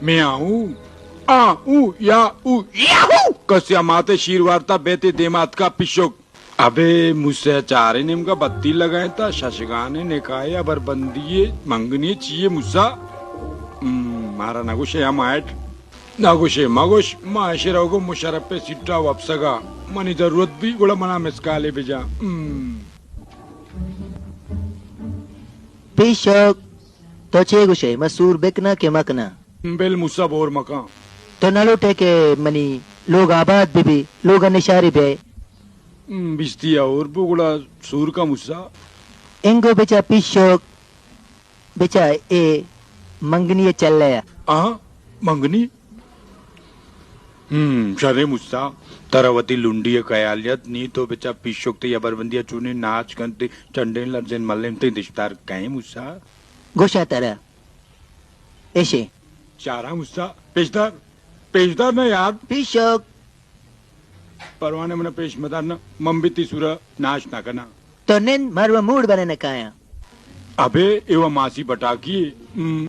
میاؤں، آ، او، یا، او، یاہو! کسے ءَ مات ءِ شیر وارتا، بیتے دیما اتکا پشک۔ ابے موسی، چاریں نیمگا بتی لگائینتا، ششگانے، نکاحے، ہبر بندی، منگنی چیے موسی؟ ہم، مارا نگوشے ہم آئٹ۔ نگوشے مگوش، ما اشرا گو مشرف ءِ سیٹا وپسگا، منی ضرورت بی گڑا منا مسکالے بجا۔ ہم۔ پیشک، تو چے گوشئے؟ من سور بکناں کہ مکناں؟ بل موسی، بور مکن۔ تو نہ لوٹئے کہ منی لوگ آباد بہ بی، لوگ ءَ نشاری بیئے؟ ہم، بیستی ءَ ہور بو گڑا سور کن موسی۔ انگو بچا پیشک، بچا اے منگنی ءِ چلہ ءَ۔ آ، منگنی؟ ہم، شریں موسی، ترا وتی لنڈی ءِ خیالیت نی، تو بچا پیشک، تئی ہبربندی ءَ چونیں ناچ کنت، تئی چنڈیں لرزین ملیم، تئی دشتار کئیں موسی؟ گوشاں ترا۔ ایشے۔ چاراں موسی، پیشدار، پیشدار نہ یار۔ پیشک۔ پروانے منا پیش مدار نہ، من بھی تئی سورا ناچ نہ کناں۔ تو نند، ماروا موڈ بنے نہ کایاں۔ ابے، ایوا ماسی بٹاکی۔ ہم۔